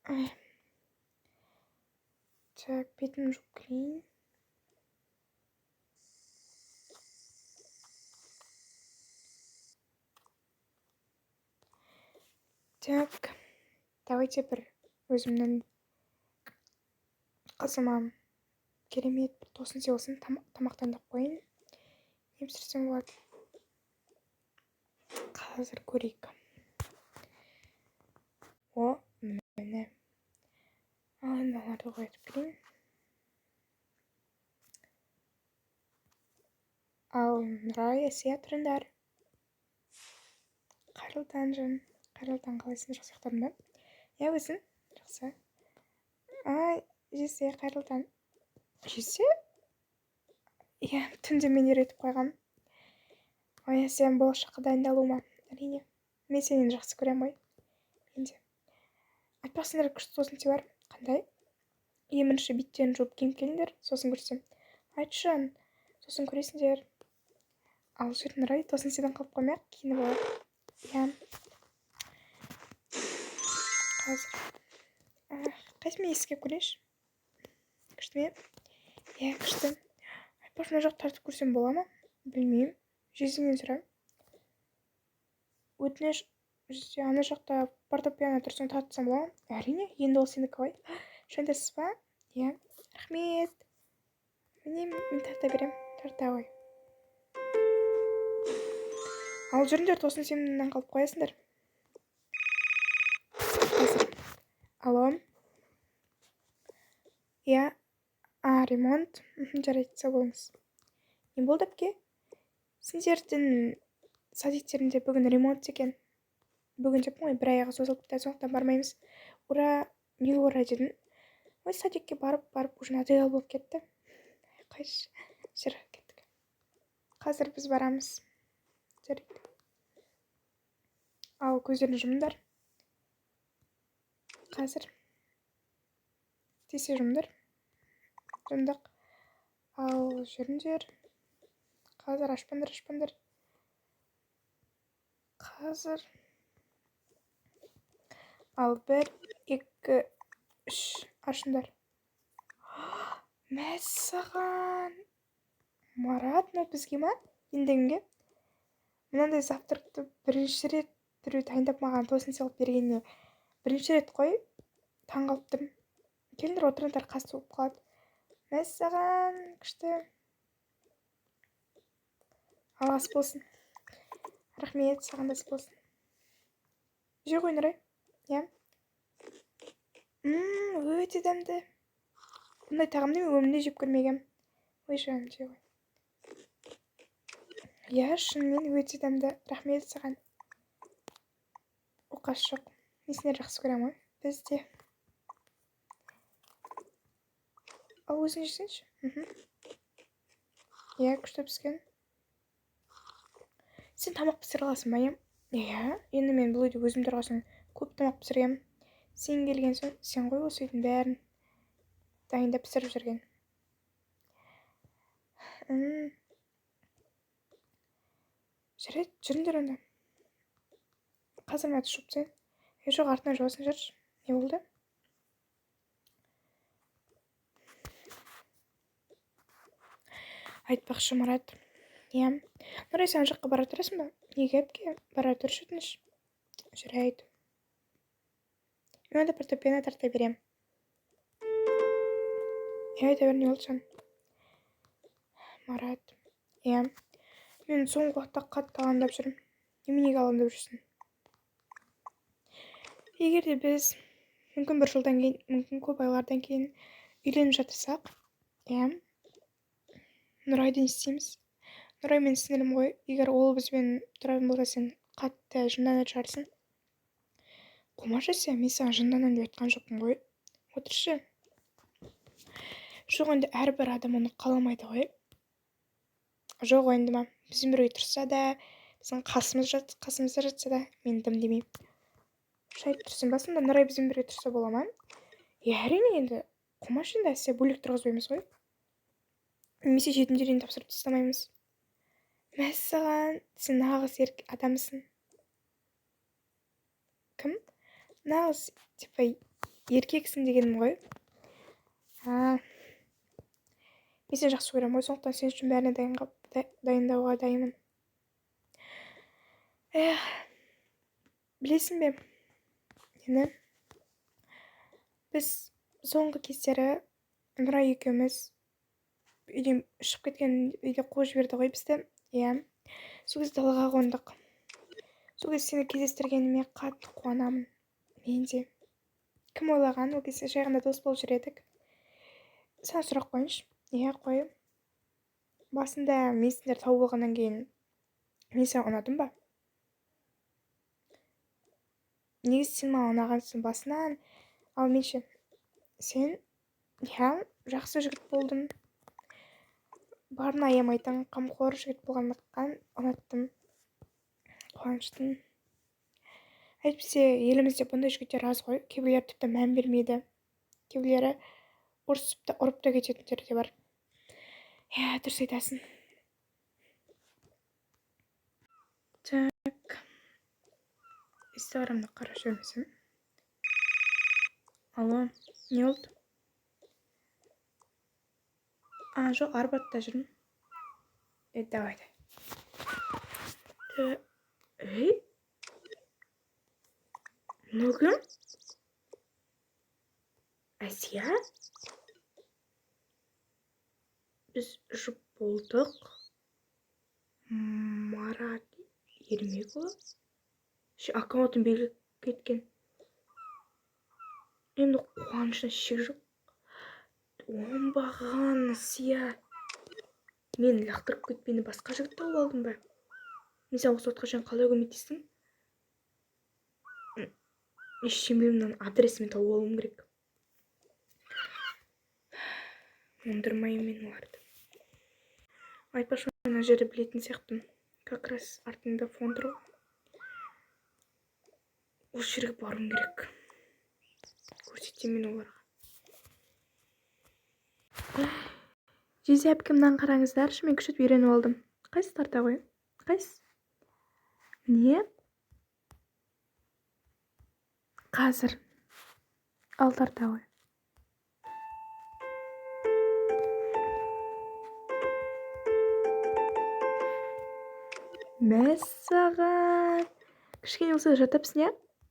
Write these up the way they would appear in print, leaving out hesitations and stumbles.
Ай. Так, бетімді жуып келейін. Так, давайте бір өзімнің қызыма керемет бір тосын сый болсын, тамақ дайындап қояйын. Не пісірсем болады? Қазір көрейік. О, міне. Ал енді мыналарды қоятып келейін. Ал Нұрай, Әсия, тұрыңдар. Қайырлы таң, жан. Қайырлы таң, қалайсың? Жақсы ұйықтадың ба? Иә, өзің? Жақсы. Ай, жесе, қайырлы таң. Жесе? Иә, түнде мен үйретіп қойғам. Ой, сен болашаққа дайындалу ма? Әрине. Мен сені жақсы көремін ғой. Мен де. Айтпақшы, сендерге күшті тосын сый бар. Қандай? Ең бірінші беттерін жуып киініп келіңдер, сосын көрсем. Айтшы, жан, сосын көресіңдер. Ал жүр, Нұрай, тосын сыйдан қалып қоймайық, киініп алайық. Иә. Қазір. Қайсы мен иіскеп көрейінші? Күшті ме? Иә, күшті. Айтпақшы, мына жақты тартып көрсем бола ма? Білмеймін. Жездеңнен сұра. Өтініш, жезде, ана жақта фортепиано тұрсаң тартсам бола ма? Әрине, енді ол сенікі ғой. Шын ба? Иә. Рахмет. Міне, мен тарта беремін. Тарта ғой. Ал жүріңдер, тосын сенімнен қалып қоясыңдар. Қазір. Алло. Иә. А, ремонт. Жарайды, сау болыңыз. Не болды, әпке? Сендердің садиктерінде бүгін ремонт екен. Бүгін деппін ғой, бір айға созылып кетті, сондықтан бармаймыз. Ура, не ура дедің? Ой, садикке барып, барып уже надоел болып кетті. Қойшы, жүр, кеттік. Қазір біз барамыз. Жарайды. Ал көздерін жұмыңдар. Қазір. Тез жұмыңдар. Жұмдық. Ал жүріңдер. Қазір ашпаңдар, ашпаңдар. Қазір. Ал бір, екі, үш. Ашыңдар. Мәссаған. Марат, мынау бізге ма? Енді кімге? Мынандай завтракты бірінші рет біреу дайындап маған тосын сый қылып бергеніне бірінші рет қой. Таң қалып тұрмын. Келіңдер, отырыңдар, қас суып қалады. Мәссаған, күшті. Ал ас болсын. Рахмет, саған да ас болсын. Жей ғой, Нұрай. Иә. Өте дәмді. Бұндай тағамды мен өмірімде жеп көрмегенмін. Ой, жаным, жей ғой. Иә, шынымен өте дәмді. Рахмет саған. Оқасы жоқ. Мен сендерді жақсы көремін ғой. Біз де. Ал өзің жесеңші. Иә, күшті піскен. Сен тамақ пісіре аласың ба, иә? Иә, енді мен бұл үйде өзім тұрған соң көп тамақ пісіргенмін. Сен келген соң, сен ғой осы үйдің бәрін дайындап пісіріп жүрген. Жарайды, жүріңдер онда. Қазір мен жуып тастайын. Е, жоқ, артынан жуасың, жүрші. Не болды? Айтпақшы, Марат. Иә. Нұрай, сен ана жаққа бара тұрасың ба? Неге, әпке? Бара тұршы, өтініш. Жарайды. Мен онда фортепиано тарта беремін. Иә, айта бер, не болды, жан? Марат. Иә. Мен соңғы уақытта қатты алаңдап жүрмін. Неменеге алаңдап жүрсің? Егер де біз мүмкін бір жылдан кейін, мүмкін көп айлардан кейін үйленіп жатырсақ, иә, Нұрайды не істейміз? Нұрай менің сіңілім ғой. Егер ол бізбен тұратын болса, сен қатты жынданатын шығарсың. Қумашы сен, мен саған жынданамын деп айтқан жоқпын ғой. Отыршы. Жоқ, енді әрбір адам оны қаламайды ғой. Жоқ, енді ма, бізбен бірге тұрса да, біздің қасымызда жатса да, мен дым демеймін. Шай тұрсың ба сонда? Нұрай бізбен бірге тұрса бола ма? Иә, әрине, енді қумашы енді, әсте бөлек тұрғызбаймыз ғой. Немесе жетімдер үйіне тапсырып тастамаймыз. Мәссаған, сен нағыз ер адамсың. Кім? Нағыз, типа, Еркексің дегенім ғой. А, мен сені жақсы көремін ғой, сондықтан сен үшін бәріне дайындауға дайынмын. Эх, білесің бе, нені? Біз соңғы кездері Нұрай екеуміз үйден шығып кеткен, үйде қуып жіберді ғой бізді. Иә, сол кезде далаға қондық. Сол кезде сені кездестіргеніме қатты қуанамын. Мен де. Кім ойлаған, ол кезде жай ғана дос болып жүр едік. Саған сұрақ қояйыншы. Иә, қой. Басында мен сендерді тауып алғаннан кейін мен саған ұнадым ба? Негізі сен маған ұнағансың басынан. Ал мен ше? Сен, иә, жақсы жігіт болдың. Барын аямайтын, қамқор жігіт болғандықтан ұнаттым. Қуаныштымын. Әйтпесе елімізде бұндай жігіттер аз ғой. Кейбіреулері тіпті мән бермейді. Кейбіреулері ұрсып та ұрып та кететіндері де бар. Иә, дұрыс айтасың. Так. Инстаграмды қарап жібермесем. Алло, не болды? А, жоқ, Арбатта жүрмін. Е, давай, давай. Ей? Мынау кім? Әсия? Біз жұп болдық. Марат Ермекұлы? Ше, аккаунтын белгілеп кеткен. Енді қуанышына шек жоқ. Оңбаған Әсия. Мен лақтырып кетпені басқа жігіт тауып алдым ба? Мен саған осы уақытқа шейін қалай көмектестім? Ештеңе білмеймін, мынаның адресін мен тауып алуым керек. Оңдырмаймын мен оларды. Айтпақшы, мына жерді білетін сияқтымын. Как раз артында фон тұр ғой. Осы жерге баруым керек. Көрсетемін мен оларға. Жезе әпке, мынаны қараңыздаршы, мен күшті үйреніп алдым. Қайсысы тарта ғой? Қайсысы? Міне. Қазір. Ал тарта ғой. Мәссаған. Кішкене болса жатапсың, иә?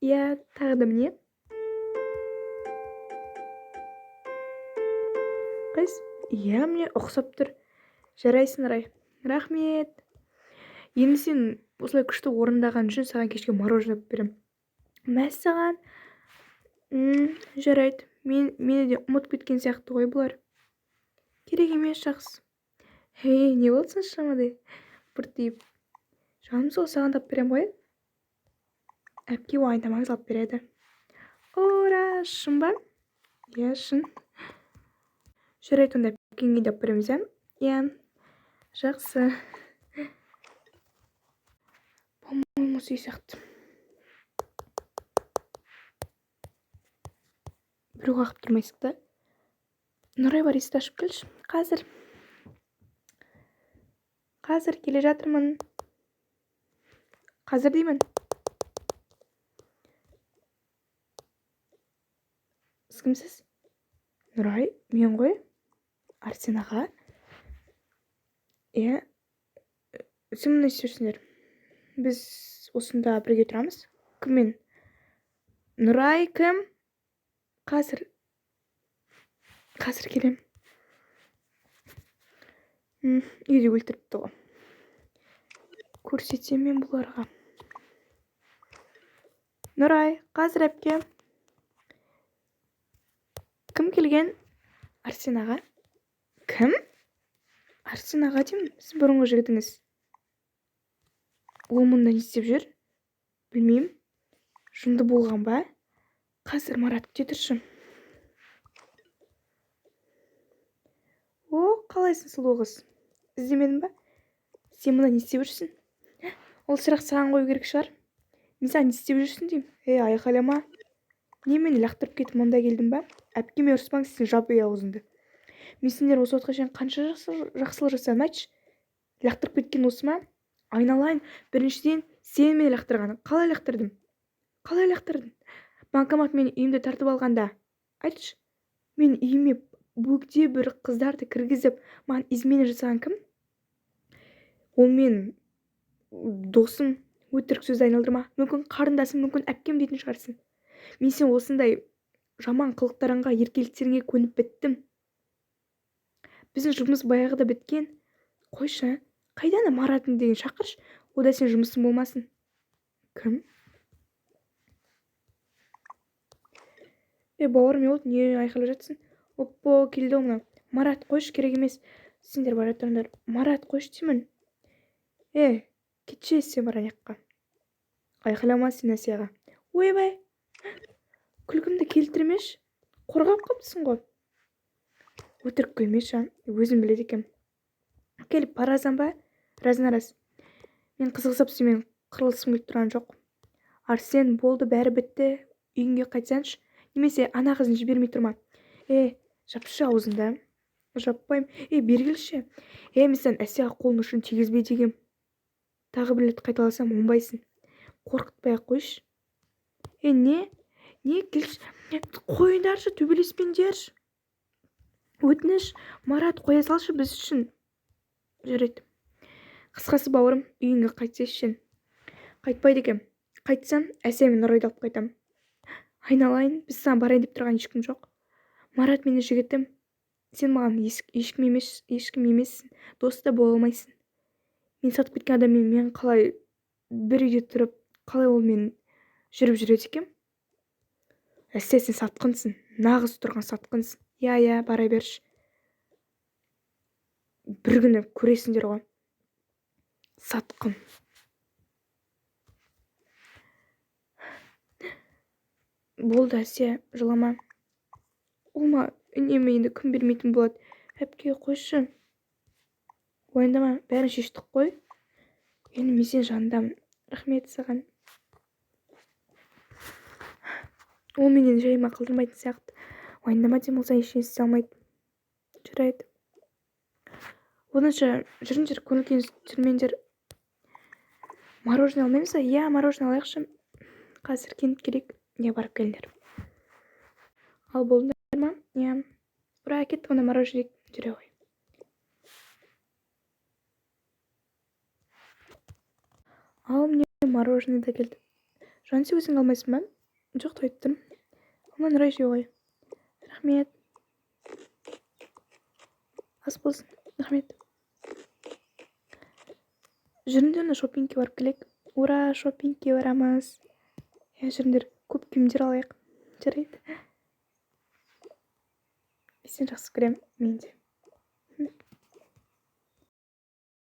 Иә, тағы да міне. Қайсы? Иә, міне ұқсап тұр. Жарайсың, Рай. Рахмет. Енді сен осылай күшті орындаған үшін саған кешке мороженое алып беремін. Мәссаған. Жарайды. Мені де ұмытып кеткен сияқты ғой бұлар. Керек емес, жақсы. Ей, не болды соншамадай? Бұртиып. Жаным сол, саған да алып беремін ғой. Әпке уайымдамаңыз, алып береді. Ура, шын ба? Иә, шын. Жарайды, онда әпкеңе де алып береміз, иә? Иә, жақсы. По-моему, осы үй сияқты. Біреу қағып тұрма есікті. Нұрай, бар, есікті ашып келші. Қазір. Қазір келе жатырмын. Қазір деймін. Сіз кімсіз? Нұрай, мен ғой. Арсен аға. Иә. Сен мұны не істеп жүрсіңдер? Біз осында бірге тұрамыз. Кіммен? Нұрай кім? Қазір. Қазір келем. Үйде өлтіріпті ғой. Көрсетемін мен бұларға. Нұрай, қазір әпке. Кім келген? Арсен аға. Кім? Арсен аға деймін, сіз бұрынғы жігітіңіз. Ол мұнда не істеп жүр? Білмеймін. Жынды болған ба? Қазір, Марат, күте тұршы. О, қалайсың, сұлу қыз? Іздемедің ба? Сен мұнда не істеп жүрсің? Ол сұрақ саған қою керек шығар. Мен саған не істеп жүрсің деймін. Ей, айқайлама. Не, мені лақтырып кетіп мұнда келдің ба? Әпкеме ұрыспаңыз, сен жап ей аузыңды. Мен сендер осы уақытқа шейін қанша жақсылық жасадым, айтшы. Лақтырып кеткен осы ма? Айналайын, біріншіден сен мені лақтырғаның. Қалай лақтырдым? Қалай лақтырдың? Банкомат менің үйімді тартып алғанда. Айтшы, мен үйіме бөгде бір қыздарды кіргізіп, маған измена жасаған кім? Ол мен досым, өтірік сөзді айналдырма. Мүмкін қарындасым, мүмкін әпкем дейтін шығарсың. Мен сен осындай жаман қылықтарыңға, еркеліктеріңе көніп біттім. Біздің жұмыс баяғыда біткен. Қойшы, қайда ана Маратың деген шақыршы, ода сен жұмысың болмасын. Кім? Е, бауырым, не болды? Не айқайлап жатсың? Оппо, келді ғой мынау. Марат, қойшы, керек емес. Сендер бара тұрыңдар. Марат, қойшы деймін. Е, кетші сен бар ана жаққа. Айқайлама сен Әсияға. Ойбай, күлкімді келтірмеші. Қорғап қапсың ғой. Өтірік күлмеші, өзім біледі екенмін. Келіп барасың ба? Разын рас. Мен қызғысып сенімен қырылысқым келіп тұрған жоқ. Арсен, болды, бәрі бітті. Үйіңе қайтсаңшы. Немесе ана қызын жібермей тұрма. Е, жапшы аузыңды. Жаппаймын. Е, бері келші. Е, мен саған Әсияға қолын ұшын тигізбе дегем. Тағы бір рет қайталасам оңбайсың. Қорқытпай ақ қойшы. Е, не? Не, келші. Қойыңдаршы, төбелеспеңдерші. Өтініш, Марат, қоя салшы біз үшін. Жарайды. Қысқасы, бауырым, үйіңе қайтсайшы сен. Қайтпайды екем. Қайтсам, Әсия мен Нұрайды алып қайтам. Айналайын, біз саған барайын деп тұрған ешкім жоқ. Марат мені жігітім. Сен маған ешкім емес, ешкім емессің. Дос та бола алмайсың. Мен сатып кеткен адаммен мен қалай бір үйде тұрып, қалай ол мен жүріп жүреді екем? Әсия, сен сатқынсың. Нағыз тұрған сатқынсың. Иә, иә, бара берші. Бір күні көресіңдер ғой. Сатқын. Болды, Әсия, жылама. Ол ма үнемі енді күн бермейтін болады. Әпке, қойшы. Уайымдама, бәрін шештік қой. Енді мен сенің жаныңдамын. Рахмет саған. Ол менен жайыма қалдырмайтын сияқты. Уайымдама деймін, ол саған ештеңе істей алмайды. Жарайды. Оданша жүріңдер, көңіл күйіңізді түсірмеңдер. Мороженое алмаймыз ба? Иә, мороженое алайықшы. Қазір келіп керек. Не, барып келіңдер. Ал болдыңдар ма? Иә. Ура, кеттік онда мороженое жүре ғой. Ал міне мороженое да келді. Жанси, өзің алмайсың ба? Жоқ, тойып тұрмын. Алма, Нұрай, жей ғой. Рахмет. Ас болсын. Рахмет. Жүріңдер, онда шопингке барып келейік. Ура, шопингке барамыз. Иә, жүріңдер, көп киімдер алайық. Жарайды. Мен сені жақсы көремін, мен де.